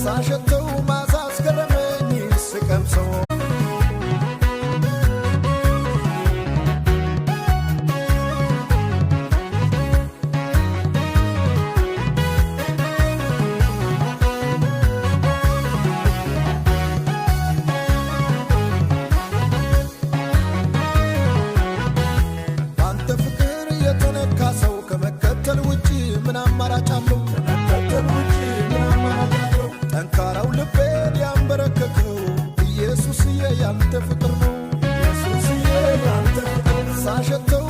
ሳሸተው ማዛ አስገረመኝ ስቀምሰው። በአንተ ፍቅር የተነካ ሰው ከመከተል ውጭ ምን አማራጭ አለው? ከመከተል ውጭ ምን አማራጭ አለው? ጠንካራው ልቤን ያንበረከከው ኢየሱስዬ ያንተ ፍቅር ነው። ኢየሱስዬ ያንተ ፍቅር ሳሸተው